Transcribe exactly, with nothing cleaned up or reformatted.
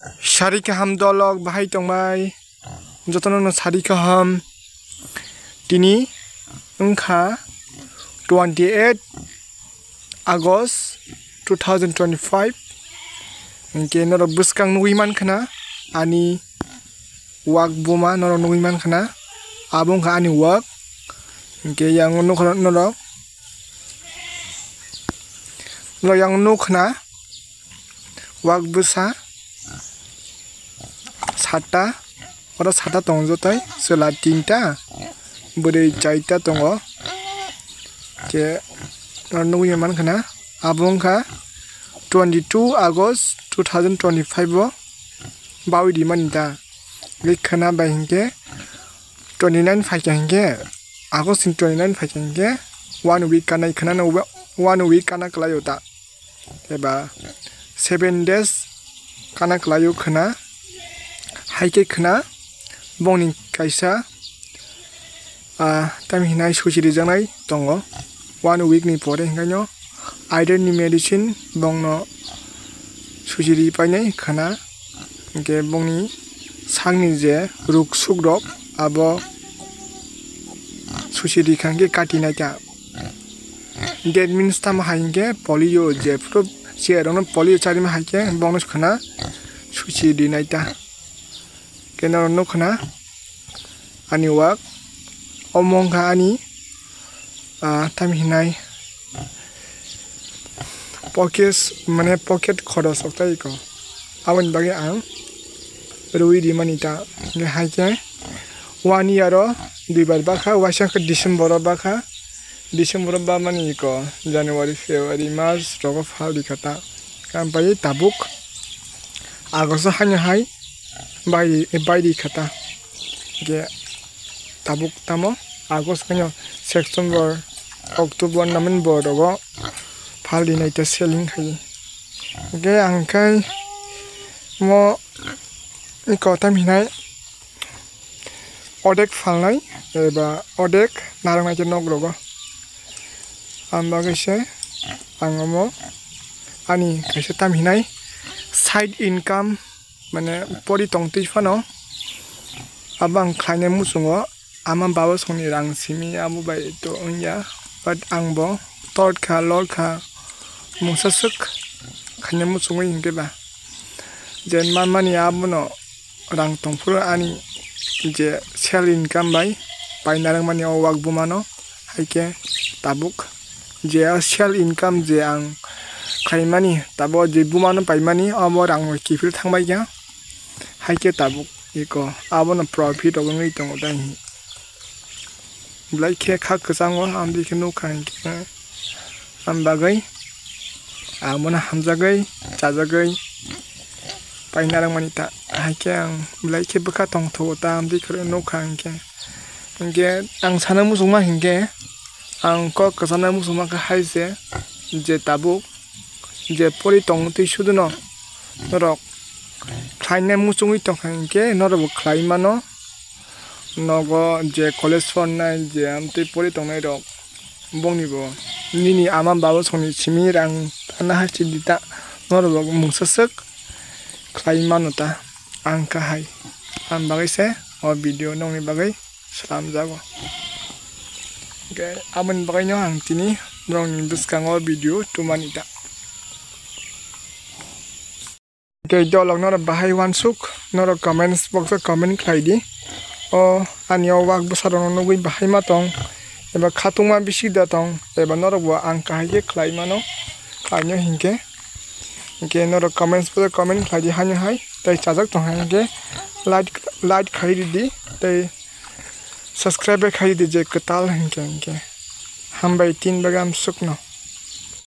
Sari kaham dolok bahai tongbai. Jotono no sari kaham. Tini wngkha twenty eight August two thousand twenty five. Hinkhe norok bwskang nugwi mankha na ani wak buma norok nugwi mankha na. Abo wngkha ani wak. Hinkhe yang nukha norok. Norok yang nukha na. Wak bwsa satta, oro satta tongo joto, chwla tinta, bwrwi chaita tongo. Khe oro nugwi mankha na, abo wngkha twenty two August two thousand twenty five o bawi rimani da. Ri khwna bai hinkhe twenty nine phaikha hinkhe, August ni twenty nine phaikha hinkhe one week kanai khwna no, one week kana kwlaio ta. Eba seven days kana kwlaio khwna, hai khe khwna bongni kaisa, ah, tamhinai suchi rijaknai tongo. One week ni pore hinkhaino iron ni medicine bongno suchi ri painai khwna, hinkhe bongni sakni je ruk suk rok abo suchi rikha hinkhe kati naikha. That means tamo hai hinkhe polio, jephuru cherairokno polio charima hai khe bongno khwna suchi rinai ta. Khe norok nukha na ani wak, omo wngkha ani, ah, tamhinai pocket, mane pocket khoros rok tei ko. Aboni bagwi ang rwi rimani ta. Hinkhe hai khe one year o duibar bakha, waisa khe December o bakha. December o bamani iko January, February, March rogo phal rikha ta. Ampai tabuk August o haino hai bai, bai rikha ta. Hinkhe tabuk tamo August haino September, October, November rogo phal rinai ta selling khai. Hinkhe ang khai mo iko tamhinai odek phalnai eba odek narwknai khe nok rogo. Ang bagwi se ang omo ani kaisa tamhinai side income, mane pori tongtwi phano abo ang khlainai muchungo ama baba songni rang simi abo bai to wngya, but ang bo tor kha, lor kha, mungsa swk khainai muchungwi hinkhe ba je manmani abono rang tongphuru ani je self income bai paina rwngmani o wak bumano, hai khe tabuk je self income je ang khlaimani, tabuk je bumano paimani, obo rang bai kiphil thangbai kha, hai khe tabuk eko abono profit rok wngwi tongo tei. Belai khe kha kwchango, ang bini khe nukha hinkhe ang bagwi ang bono hamjagwi chajagwi paina rwngmani ta, hai khe ang belai khe bwkha tongthogo ta, ang bini khe nukha hinkhe. Hinkhe ang sana muchungma hinkhe, ang kok kwchana muchungma khe hai se, je tabuk je pori tongtwi suduno norok khlainai muchungwi tongkha hinkhe norokbo khlai mano. Nogo je college pornai je amtwi pori tongnai rok, bongni bo nini ama baba songni simi rang thana hai chini ta, norok bo mungsa swk khlai mano ta, ang kahai. Ang bagwi se o video nokni bagwi slamjago. Hinkhe aboni bagwino ang tini norokni bwskango video tumani ta. Tei dolok norok bahai wansuk, norok comments box o comment khlai di. O ani o wak bwsa rokno nugwi bahai ma tong, eba khatungma bisi da tong, eba norok bo ang kahai khe khlai mano, khlaino hinkhe. Hinkhe norok comments box o comment khlai di haino hai, tei chajak tong hai hinkhe like, like khai ridi, tei subscribe bai khai ridi je kwtal hinkhe hinkhe. Hambai tin bagam sukno.